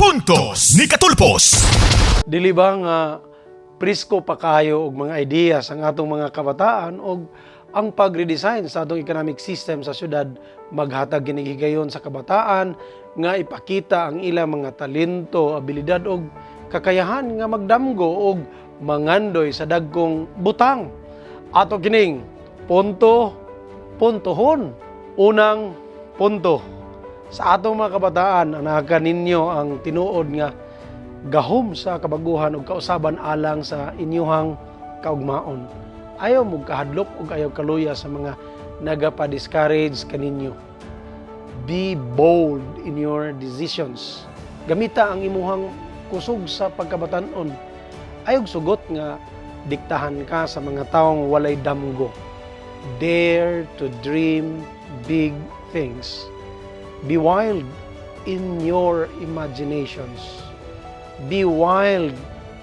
Puntos ni Katulpos. Dili ba nga presko pa kayo og mga ideas ang atong mga kabataan og ang pag-redesign sa atong economic system sa syudad maghatag kinig higayon sa kabataan nga ipakita ang ilang mga talento, abilidad og kakayahan nga magdamgo og mangandoy sa dagkong butang? Ato kining punto puntohon. Unang punto, sa atong mga kabataan, anaka ninyo ang tinuod nga gahom sa kabaguhan ug kausaban alang sa inyuhang kaugmaon. Ayaw mo kahadlok ug ayaw kaluya sa mga nagapa-discourage kaninyo. Be bold in your decisions. Gamita ang imuhang kusog sa pagkabatanon. Ayaw sugot nga diktahan ka sa mga taong walay damgo. Dare to dream big things. Be wild in your imaginations. Be wild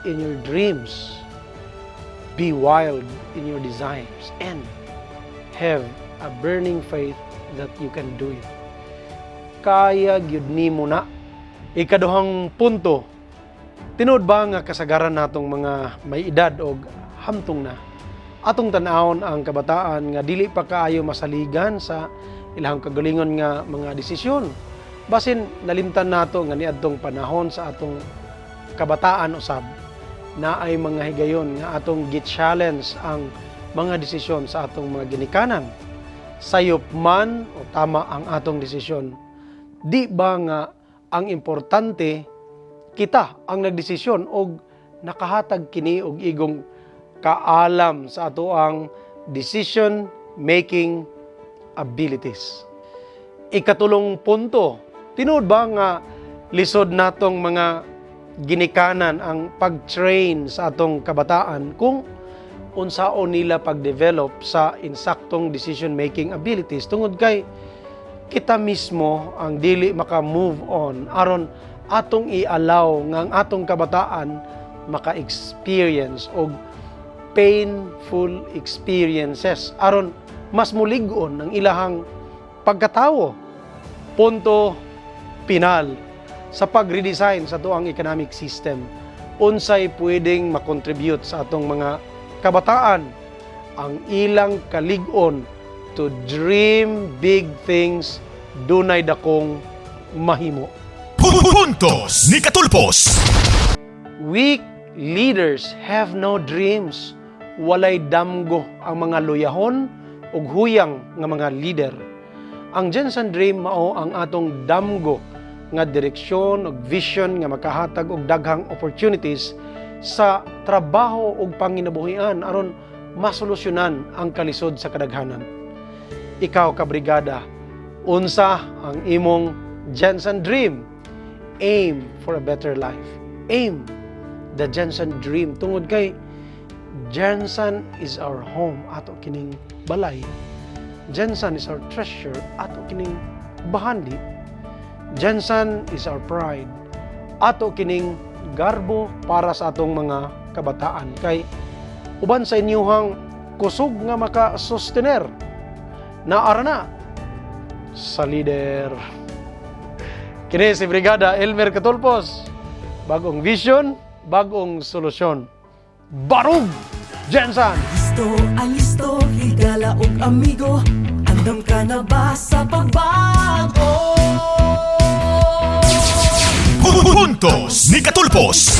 in your dreams. Be wild in your desires. And have a burning faith that you can do it. Kaya gyud nimo na. Ikaduhang punto, tinuod ba nga kasagaran natong mga may edad og hamtong na, atong tan-awon ang kabataan nga dili pa kaayo masaligan sa ilahang kagalingon nga mga desisyon? Basin nalimtan nato nga niadtong panahon sa atong kabataan usab naay mga higayon nga atong gi-challenge ang mga desisyon sa atong mga ginikanan. Sayop man o tama ang atong desisyon, di ba nga ang importante kita ang nagdesisyon og nakahatag kini og igong kaalam sa atoang decision making abilities? Ikatulong punto, tinuod ba nga lisod natong mga ginikanan ang pag-train sa atong kabataan kung unsaon nila pag-develop sa insaktong decision making abilities, tungod kay kita mismo ang dili maka-move on aron atong i-allow nga ang atong kabataan maka-experience og painful experiences aron mas mulig-on ang ilahang pagkatawo? Punto pinal, sa pag-redesign sa atoang economic system, unsay pwedeng makontribute sa atong mga kabataan? Ang ilang kalig-on to dream big things, dunay dakong mahimo. Puntos ni Katulpos. Weak leaders have no dreams. Walay damgo ang mga luyahon ug huyang nga mga leader. Ang GenSan Dream mao ang atong damgo nga direksyon ug vision nga makahatag og daghang opportunities sa trabaho ug panginabuhian aron masolusyonan ang kalisod sa kadaghanan. Ikaw, kabrigada, unsa ang imong GenSan Dream? Aim for a better life. Aim the GenSan Dream tungod kay GenSan is our home, ato kining balay. GenSan is our treasure, ato kining bahandi. GenSan is our pride. Ato kining garbo para sa atong mga kabataan kay uban sa inyuhang kusog nga maka-sustener naara na sa leader. Kini si Brigada Elmer Katulpos. Bagong vision, bagong solusyon. Barug! GenSan! Listo, alisto, higala og amigo. Andam ka na ba sa pagbago? Puntos ni Katulpos.